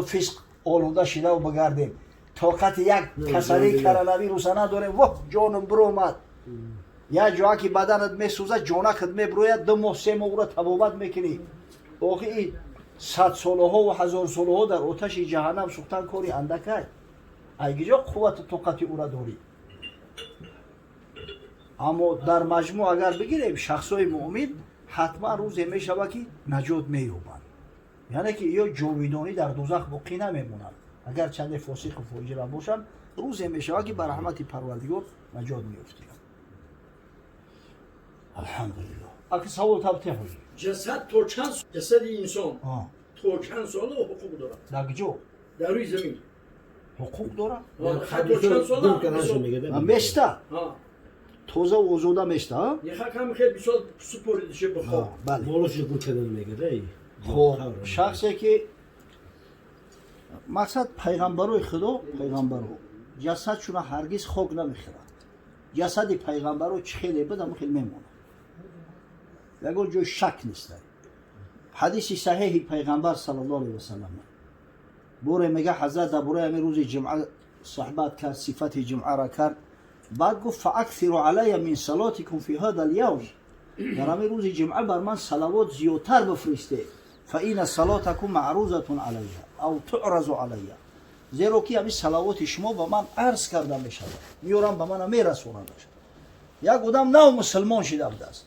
Фисқ олуда шидаву бигардем, тоқати як касалии коронавируса надорем. Воҳ, ҷонум биромад! Як ҷоа ки баданат месӯзад, ҷонакат мебирояд, 2 моҳ, 3 моҳ ура табобат мекунӣ. Охи, и садсолаҳову ҳазорсолаҳо дар оташи ҷаҳаннам сӯхтан кори андакай. Айгиҷо қуввату тоқати ура дорӣ? Аммо дар маҷмӯъ агар бигирем, шахсҳои муъмин ҳатман рӯзе мешавад, ки наҷот меёбанд, яъне ки ё ҷовидонӣ дар дузах боқӣ намемонанд. Агар чанде фосиқу фоҷира бошанд, рӯзе мешавад, ки ба раҳмати Парвардигор наҷот меёфтиям. Алҳамдулилло. Аки савол табте ҳоҷи. Ҷасад то чанд, ҷасади инсон то чанд сола ҳуқуқ дорад? Дар куҷо? Дар рӯи замин. Ҳуқуқ дорад? То чанд сола? Места тоза озода места. Яхакам хел бисол супоридише бихоб. Бале. Болошо гур кардан мегада. Хоб, шахсе ки, мақсад, пайғамбарои Худо, пайғамбаро ҷасадшуна ҳаргиз хок намехӯрад. Ҷасади пайғамбаро чӣ хеле буд, ҳамон хел мемонад, ягон ҷой шак нест. Ҳадиси саҳеҳи пайғамбар саллаллоҳу алайҳи васалам. Боре, мега, ҳазрат дар бораи ҳамин рӯзи ҷумъа суҳбат кард, сифати ҷумъара кард. Баъд гуфт: فأكثروا علي من صلاتكم في هذا اليوم. Дар ҳамин рӯзи ҷумъа бар ман салавот зиёдтар бифристе. فإن صلاتكم معروضة علي أو تعرض علي. Зеро ки ҳамин салавоти шумо ба ман арз карда мешавад, меёрам, ба мана мерасонандаш. Як одам нав мусулмон шида будааст,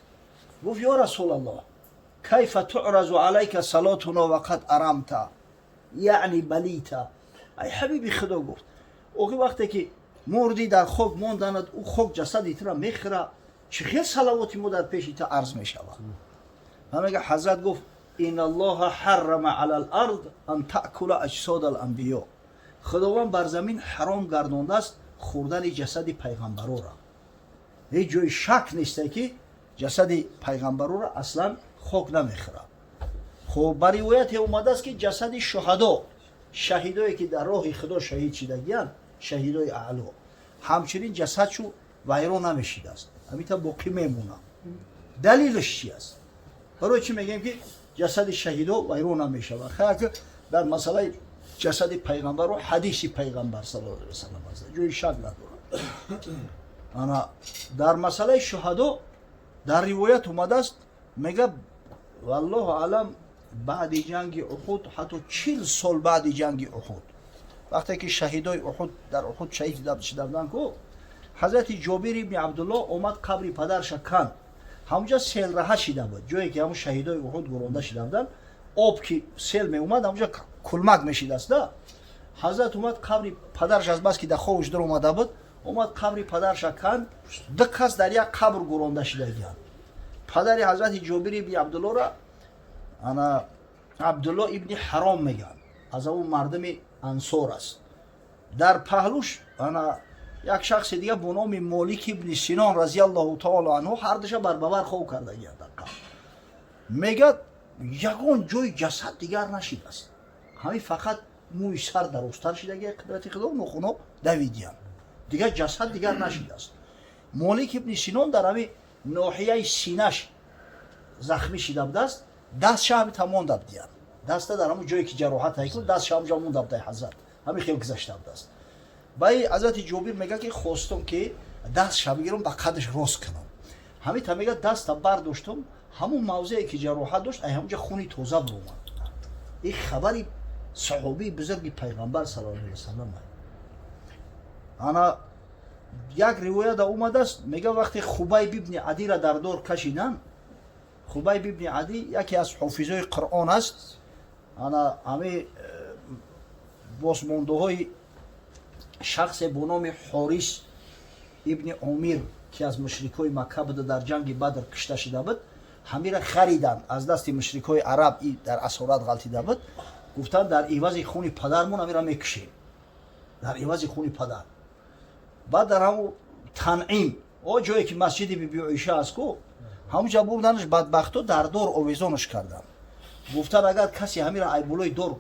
гуфт: «Ё Расулаллоҳ, كيف تعرض عليك صلاتنا وقد أرمت، яъни بليت?» Ай ҳабиби Худо, гуфт, охи вақте ки мурдӣ, дар хок монданад, ӯ хок ҷасади тура мехӯра, чӣ хел салавоти мо дар пеши ту арз мешавад? Мега, ҳазрат гуфт: إن الله حرم على الأرض أن تأكل أجساد الأنبياء. Худованд бар замин ҳаром гардондааст хӯрдани ҷасади пайғамбарора. Ҳеҷ ҷои шак несте, ки ҷасади пайғамбарора аслан хок намехӯрад. Хуб, ба ривояте омадааст, ки ҷасади шуҳадо, шаҳидое ки дар роҳи Худо шаҳид шидагиянд, шаҳидои аъло, ҳамчунин ҷасадшу вайрон намешидааст, ҳамита боқӣ мемонад. Далелаш чи аст? Барои чӣ мегӯем, ки ҷасади шаҳидо вайрон намешавад? Хаяк дар масъалаи ҷасади пайғамбарро ҳадиси пайғамбар саллаллоҳу алайҳи васаллам аст, ҷои шак надорад. Ана дар масъалаи шуҳадо дар ривоят омадааст, мега, валлоҳу аълам, баъди ҷанги Уҳуд, ҳатто 40 сол баъди ҷанги Уҳуд, вақте ки шаҳидои Уҳуд дар Уҳуд шаҳид шида буданд ку, ҳазрати Ҷобир ибни Абдуллоҳ омад, қабри падарша канд. Ҳамунҷа селраҳа шида буд, ҷое ки ҳамун шаҳидои Уҳуд гуронда шида буданд. Об ки сел меомад, ҳамунҷа кулмак мешидаст да. Ҳазрат омад, қабри падараш, аз бас ки дар хобуш дур омада буд, омад, қабри падарша канд. Ду кас дар як қабр гуронда шидагиянд. Падари ҳазрати Ҷобир ибни Абдуллоҳра ана Абдуллоҳ ибни Ҳаром мегӯянд, аз ҳамун мардуми ансор аст. Дар паҳлуш ана як шахси дига бо номи Молик ибни Синон разиаллоҳу таоло анҳу. Ҳардуша барбабар хоб кардагиянд дар қабр. Мегӯяд, ягон ҷои ҷасад дигар нашидааст, ҳамин фақат мӯи сар дарозтар шидагия, қудрати Худо, нохуно давидиянд, дигар ҷасад дигар нашидааст. Молик ибни Синон дар ҳамин ноҳияи синаш захмӣ шида будааст, дастша ҳамита монда будиянд, даста дар ҳамон ҷое ки ҷароҳат ҳайкун, дастша ҳамҷо монда будай. Ҳазрат ҳамин хел гузашта будааст. Баи ҳазрати Ҷобир мега, ки хостум, ки дастша бигирам, ба қадаш рост кунам. Ҳамита, мега, даста бардоштум, ҳамун мавзее ки ҷароҳат дошт, ай ҳамунҷа хуни тоза биромад. Ин хабари саҳобии бузурги пайғамбар саллаллоҳу алайҳи васаллам. Ана як ривоята омадааст, мега, вақте Хубайб ибни Адира дар дор кашиданд, Хубайб ибни Адӣ яке аз ҳофизои Қуръон аст. Ана ҳами бозмондаҳои шахсе бо номи Ҳорис ибни Омир, ки аз мушрикҳои Макка буда, дар ҷанги Бадр кушта шида буд, ҳамира хариданд аз дасти мушрикҳои араб. И дар асорат ғалтида буд. Гуфтанд, дар ивази хуни падармон ҳамира мекушем, дар ивази хуни падар. Баъд дар ҳамун Танъим, о ҷое ки масҷиди Биби Оиша аст ку, ҳамунҷа бурданаш. Бадбахто дар дор овезонаш карданд. Гуфтанд, агар касе ҳамира айбулои дор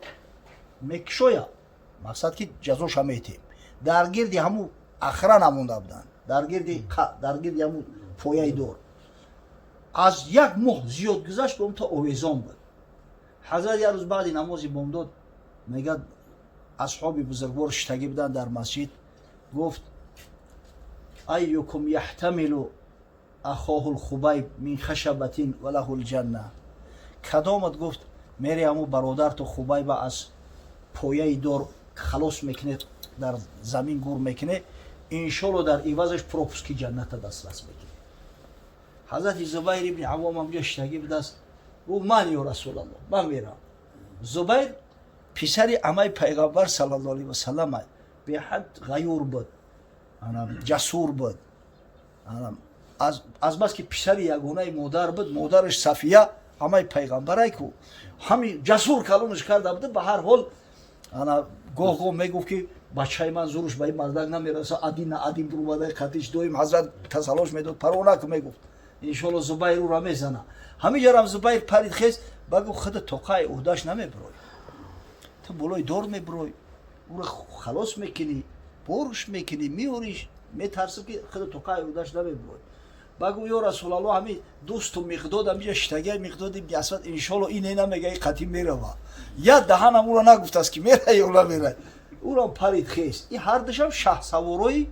мекушоя, мақсад ки ҷазоша метем. Дар гирди ҳамун ахра намонда буданд, дар гирди ҳамун пояи дор. Аз як моҳ зиёд гузашт, то овезон буд. Ҳазрат як рӯз баъди намози бомдод мегӯяд. Асҳоби бузургвор шиштагӣ буданд дар масҷид, гуфт: أيكم يحتمل أخاه الخبيب من خشبة وله الجنة. Кадомат, гуфт, мери ҳаму бародарту Хубайба аз пояи дор халос мекунед, дар замин гур мекунед, иншолло дар ивазаш пропуски ҷанната дастрас мекунед? Ҳазрати Зубайр ибни Авом ҳамҷа шиштагӣ будааст, гуфт: «Ман, ё Расулалло, ман мерам». Зубайр писари амаи Пайғамбар саллаллоҳу алайҳи васаллам, беҳад ғаюр буд, ҷасур буд. Азбаски писари ягонаи модар буд, модараш Сафия амаи пайғамбарай ку, ҳами ҷасур калонаш карда буда. Ба ҳар ҳол, ана гоҳ гоҳ мегуфт, ки бачаи ман зуруш ба ин мардак намераса, адин на адин бурумадаи қатиш. Доим ҳазрат тасаллош медод: «Парво наку», мегуфт, «иншолло Зубайр ӯра мезана». Ҳамиҷарам Зубайр парид, хез ба гуфт: «Худа тоқаи уҳдаш намебирой, ту болои дор мебирой, ӯра халос мекунӣ, боруш мекунӣ, меориш. Метарсим, ки худа тоқаи уҳдаш намебирой». Ба гуфт: «Ё Расулалло, ҳами дӯсту Миқдод ҳамиҷа шитагия, Миқдод ибни Асвад, иншолло ин намега, и қатӣ мерава». Я даҳанам ӯро нагуфтааст, ки мера ё намера. Ӯро парид, хест. И ҳардушам шаҳсаворои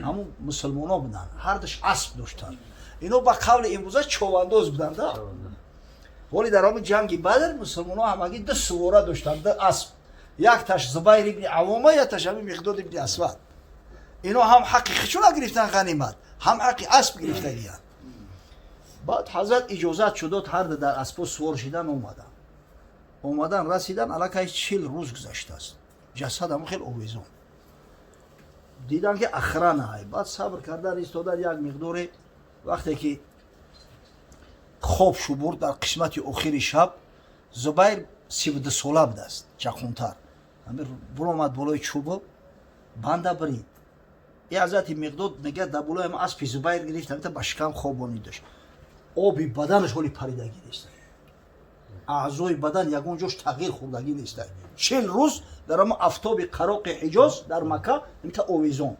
ҳамун мусулмоно буданд, ҳардуш асп доштанд. Ино ба қавли имрӯза човандоз буданд. Да воли дар ҳамун ҷанги Бадр мусулмоно ҳамагӣ ду сувора доштанд, ду асп: якташ Зубайр ибни Авома, якташ ҳамин Миқдод ибни Асвад. Ино ҳам ҳаққи хичуна гирифтан ғанимат, ҳам ҳаққи асп гирифтагиянд. Баъд ҳазрат иҷозат шудод, ҳарду дар аспо сувор шидан омаданд. Омадан, расидан, аллакай 40 рӯз гузаштааст, ҷасад ҳамон хел овезон. Дидан, ки охрана ай. Баъд сабр кардан истодан як миқдоре. Вақте ки хоб шубурд, дар қисмати охири шаб, Зубайр 32 сола будааст, ҷақунтар, буромад болои чӯбо, банда бирид. И ҳазрати Миқдод мегӯяд, дар болои ҳама аспи Зубайр гирифт, ҳамита ба шикам хобонид дошт. Оби баданаш ҳоли паридагӣ нест, аъзои бадан ягон ҷош тағйир хӯрдагӣ нест. 40 рӯз дар ҳама афтоби қароқи Ҳиҷоз, дар Макка ҳамита овезон.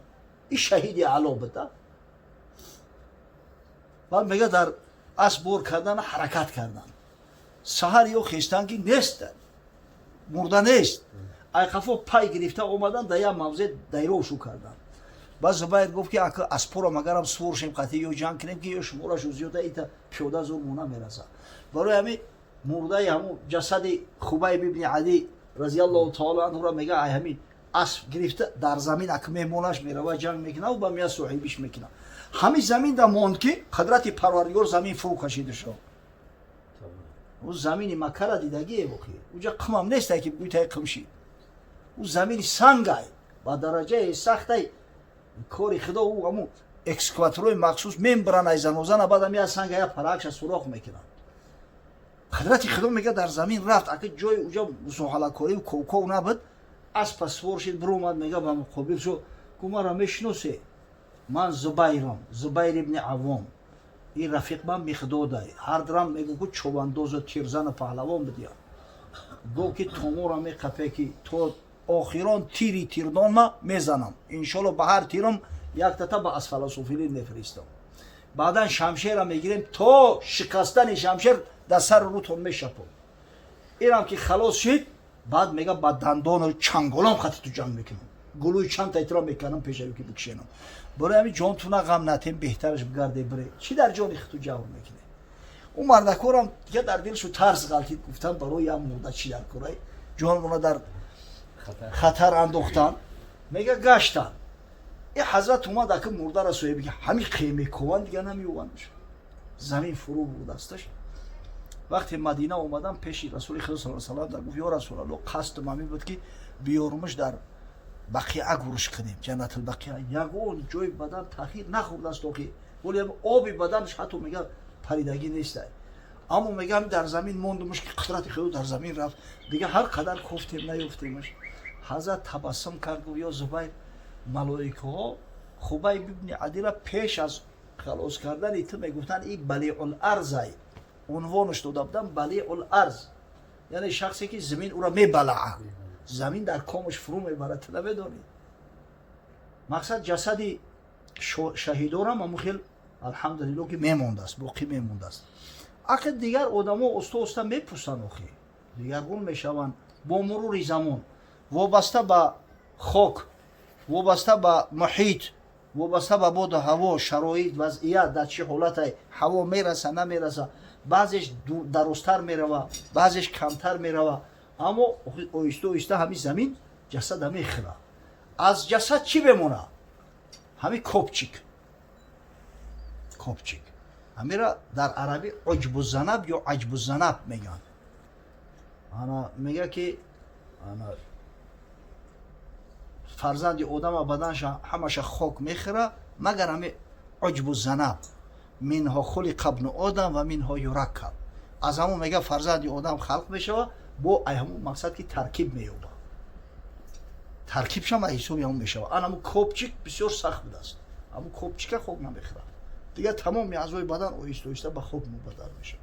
И шаҳиди аъло буда. Баъд мега, дар асп бор кардан, ҳаракат кардан. Саҳар ё хестан, ки нест, мурда нест. Айқафо пай гирифта омадан, дар як мавзеъ дайрошу кардан. Баъд Зубайр гуфт, ки ака, аспора магарам сувор шем, қатъи ё ҷанг кунем, ки ё шуморашу зиёда, ита пиёда зур мо намераса. Барои ҳамин мурдаи ҳамун ҷасади Хубайб ибни Адӣ разиаллоҳу таоло анҳура, мега, ай ҳамин асп гирифта, дар замин ак меҳмонаш мерава, ҷанг мекунаву ба мия соҳибиш мекуна. Ҳамин замин да монд, ки қудрати Парвардигор замин фурӯ кашида шуд. Ӯ замини Маккара дидагие охи, уҷа қимам нестай, ки буйтаи қим шид. Ӯ замини сангай, ба дараҷаи сахтай. Кори Худо, ӯ ҳамун экскаваторҳои махсус мембаранд, ай занозана, баъдам я санга, я паракша сурох мекунанд. Қудрати Худо, мега, дар замин рафт. Ака ҷои уҷа мусоҳалакорию ковков набуд. Аспа сувор шид, биромад, мега, ба муқобил шуд, гуфт: «Маро мешиносе? Ман Зубайрам, Зубайр ибни Авом. Ин рафиқ ман Миқдодай». Ҳардрам, мегӯ, ку човандозу тирзану паҳлавон будиям. Гуфт, ки томора меқапе, ки то охирон тири тирдонма мезанам, иншолло ба ҳар тирам яктата ба асфаласофилин мефиристам. Баъдан шамшера мегирем, то шикастани шамшер дар сари рӯтон мешапом. Инам ки халос шид, баъд, мега, ба дандону чанголам хати ту ҷанг мекунам, гулӯи чанд тайтро мекунам пешави ки бикшенам. Барои ҳамин ҷонтуна ғам натем, беҳтараш бигарде, бире. Чӣ дар ҷони хиту ҷавр мекунем?» Ӯ мардакорам дига дар дилшу тарс ғалтид. Гуфтам, барои як мурда чӣ дар курай ҷонмона дар хатар андохтан? Мега, гаштан. И ҳазрат омад, ака мурдара соҳиби ҳамин қемекован дига намеёванд, замин фурӯ бурдасташ. Вақте Мадина омадан, пеши Расули Худо сал салам дар гуфт: «Ё Расулалло, қасдум ҳамин буд, ки биёрумаш, дар Бақиа гурӯш кунем, Ҷаннатулбақиа. Ягон ҷои бадан таъхир нахӯрдааст охи, вале оби баданаш ҳатто, мега, паридагӣ нестай. Аммо, мега, ҳамин дар замин мондумаш, ки қудрати Худо дар замин рафт. Дига ҳар қадар кофтем, наёфтемаш». Ҳазрат табассум кард, гуфт: «Ё Зубайр, малоикаҳо Хубайб ибни Адира пеш аз халос кардани ту мегуфтанд, и балиул арзай». Унвонаш дода буданд балиул арз, яъне шахсе, ки замин ӯро мебалаа, замин дар комаш фурӯ мебарад. Ту намедонӣ». Мақсад, ҷасади шаҳидорам ҳамун хел, алҳамдулилло, ки мемондааст, боқӣ мемондааст. Ақи дигар одамо оста оста мепӯсанд, охи дигаргун мешаванд бо мурури замон. Вобаста ба хок, вобаста ба муҳит, вобаста ба боду ҳаво, шароит, вазъият, дар чӣ ҳолате ҳаво мераса, намераса, баъзеш дарозтар мерава, баъзеш камтар мерава, аммо оҳиста оҳиста ҳамин замин ҷасада мехӯра. Аз ҷасад чӣ мемона? Ҳамин копчик. Копчик ҳамира дар арабӣ уҷбузанаб ё аҷбузанаб мегӯянд. Ана мега, ки ана фарзанди одама баданша ҳамаша хок мехӯра, магар ҳами уҷбузанаб. Минҳо хулиқа бну одам ва минҳо юраккаб. Аз ҳамон, мега, фарзанди одам халқ мешава, бо ай ҳамон мақсад, ки таркиб меёба, таркибшам аз ҳисоби ҳамон мешава. Ан ҳамун копчик бисёр сахт будааст, ҳамун копчика хок намехӯрад. Дигар тамоми аъзои бадан оҳиста оҳиста ба хок мубаддал мешавад.